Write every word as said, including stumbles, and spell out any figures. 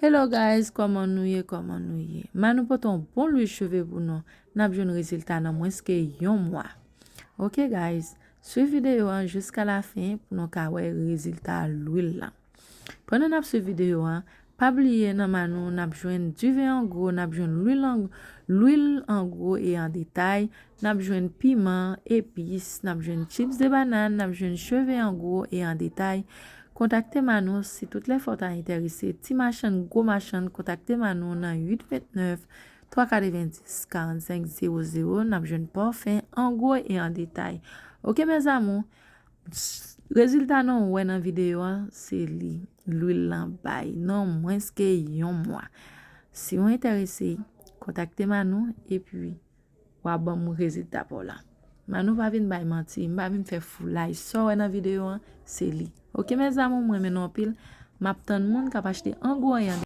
Hello guys, kòman nou ye, kòman nou ye? Manou pote yon bon lwil cheve pou nou, n ap jwenn rezilta nan mwens ke yon mwa. Ok guys, swiv videyo an jiska lafen pou nou ka wè rezilta lwil lan. Pandan n ap swiv videyo an, pa bliye nan Manou n ap jwenn diven an gwo, n ap jwenn lwil an, lwil an gwo e an detay, n ap jwenn piman, epis, n ap jwenn chips de banane, n ap jwenn cheve an gwo e an detay. Kontakte Manou si tout lè fò ta enterese, ti machann, gwo machann, kontakte Manou nan uit vennèf, twa katrevenndis, karannsenk zewo zewo, n ap jwenn pòfen an gwo e an detay. Ok mes amours, rezilta nou wè nan videyo an se li, lwil lan bay nan mwens ke yon mwa. Si w enterese, kontakte Manou epi w a ban m rezilta pa w la. Manou pa vin bay manti, m pa vin fè foulay. Sa w wè nan videyo an, se li. Ok mes amours, mwen renmen nou anpil. M ap tann moun k ap achte an gwo e an